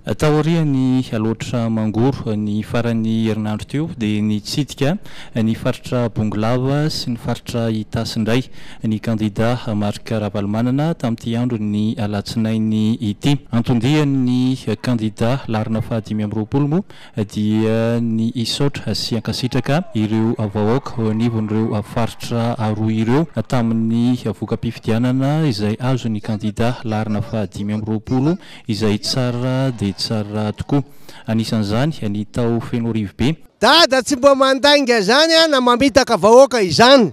Taorian'ny Alaotra Mangoro ny faran'ny herinandro teo dia nitsidika ny faritra Bongolava sy ny faritra Itasy indray ny kandida Marc Ravalomanana tamin'ity andron'ny alatsinainy ity. Anton-dian'ny kandida laharana faha-25 moa dia ny hisaotra sy hankasitraka ireo vahoaka eo anivon'ireo faritra roa ireo tamin'ny voka-pifidianana izay azon'ny kandida laharana faha-25 izay tsara dia tsara tokoa. Anisan'izany ny tao Fenoarivobe. Dada tsy mba mandainga izany na mamitaka vahoaka izany.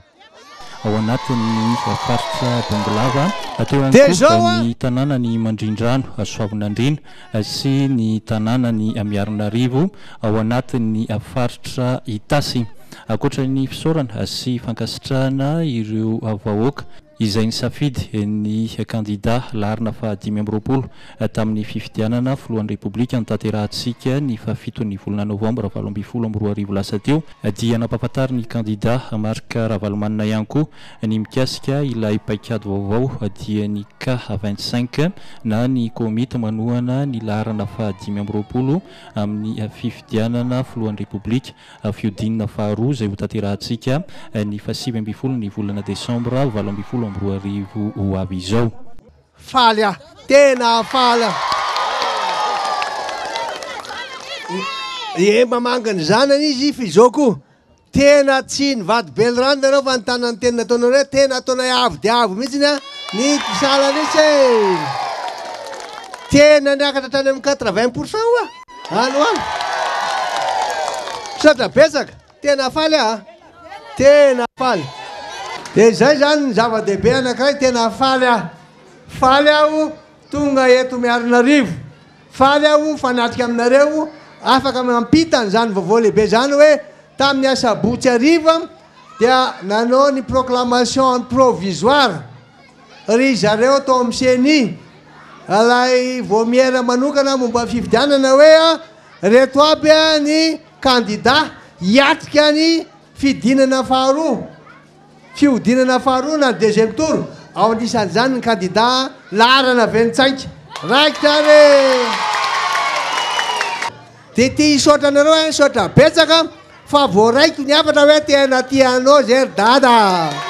Ao anatin'ny faritra Bongolava, teo ihany koa ny tanànan'i Mandrindrano, Soavinandriana sy ny tanànan'i Miarinarivo ao anatin'ny faritra Itasy. Ankoatra ny fisaorana sy fankasitrahana ireo vahoaka izay nisafidy ny kandida laharana faha-25 tamin'ny fifidianana filohan'ny Repoblika notanterahantsika ny fahafiton'ny volana novambra 2018 lasa teo dia nampahafantarin'ny kandida Marc Ravalomanana ihany koa ny mikasika ilay paikady vaovao dia ny K 25 na ny komity manohana ny laharana faha-25 amin'ny fifidianana filohan'ny Repoblika fihodinana faharoa izay hotanterahantsika ny faha-19 ny volana desambra 2018 ho avy izao. Faly aho, tena faly aho. Ie mamangy ny zanany izy f'izao koa tena tsy nivady belirano nareo fa nitana ny teny nataonareo tena ataonay avo dia avo mihitsiny a ny sahala mihitsy e. Tena niakatra hatrany amin'ny 80 pourcent oa any ho any. Misaotra betsaka. Tena faly aho a! Tena faly. Dia izay izany ny zava-dehibe anankiray, tena faly aho. Faly aho tonga eto Miarinarivo. Faly aho mifanatrika aminareo, afaka mampita an'izany vaovao lehibe izany hoe tamin'ny asabotsy hariva dia nanao ny proclamation provisoire ry zareo tao amin'ny ceni, ilay vaomiera manokana momba ny fifidianana hoe Reto aby ny kandida hiatrika ny fidinana faharoa, fihodinana faharoa na deuxième tour, ao anisan'izany ny kandida laharana Ventsainka. Raikitra ary e! Dia te hisaotra anareo aho, misaotra betsaka fa voaraiko ny hafatra hoe tena tia anao zay ry dada.